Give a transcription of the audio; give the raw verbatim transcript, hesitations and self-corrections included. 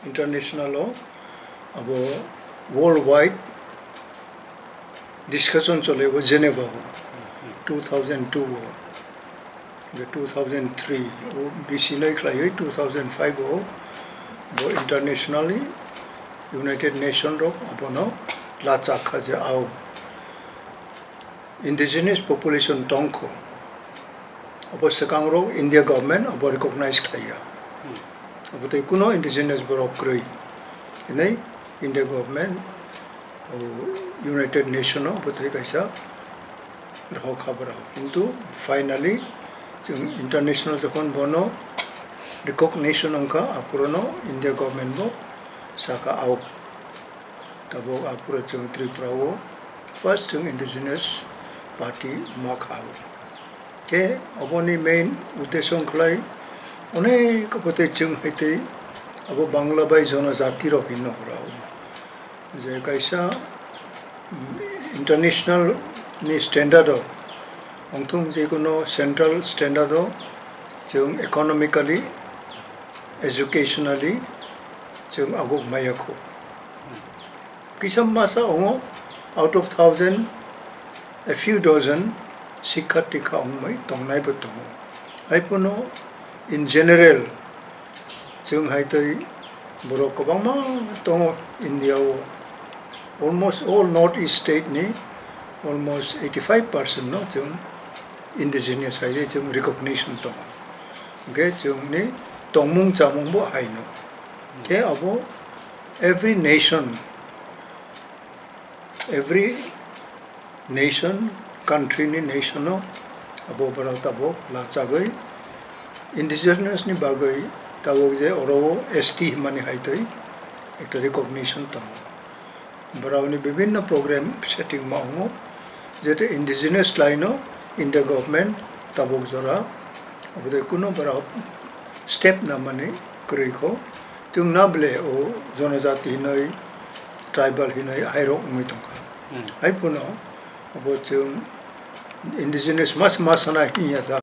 International o abo worldwide discussion chole bo Geneva o two thousand two o, the two thousand three o bisi nai khlaiwi two thousand five o bo internationally United Nation rok abono lachak kha je ao indigenous population tongkho. Abo swkangrok India government abo recognize khlaiya. Abo tei kuno indigenous borok kwrwi. Hinwi India government o United Nation o abo tei kaisa rohok ha borok. Kintu finally chwng international jokhon bono recognition wngkha, aphuru no India government bo saka ao. Tabuk aphuru chwng Tripura o first chwng indigenous party ma kha o. Khe oboni main uddesho wngkhlai onek abo tei chwng hai tei abo Bangla bai jonojati rok hinwi nokra o. Je kaisa, mm, international ni standard o, wngthung je kuno central standard o chwng economically, educationally chwng aguk maya kho. Kisa masa ongo out of thousand, a few dozen sikha dikha wngmai tongnai bo tongo. Hai phano in general chwng hai tei borok kwbangma tongo India o. Almost all North East state ni almost eighty-five percent no chwng indigenous hai tei chwng recognition tongo. Hwnkhe chwngni tongmung chamung bo hai no. Khe abo every nation, every nation, country ni nation o abo borok tabuk lachagwi indigenous ni bagwi tabuk je oro o S T himani hai tei ekta recognition tongo. Borokni bibinno program setting ma wngo, jete indigenous line o India government tabuk jora abo tei kuno borok step namani kwrwi kho. Chwng na bwle o jonojati hinwi, tribal hinwi hairok wngwi tongkha. Hmm. Hai phano abo chwng indigenous mas mas sana hinya ta.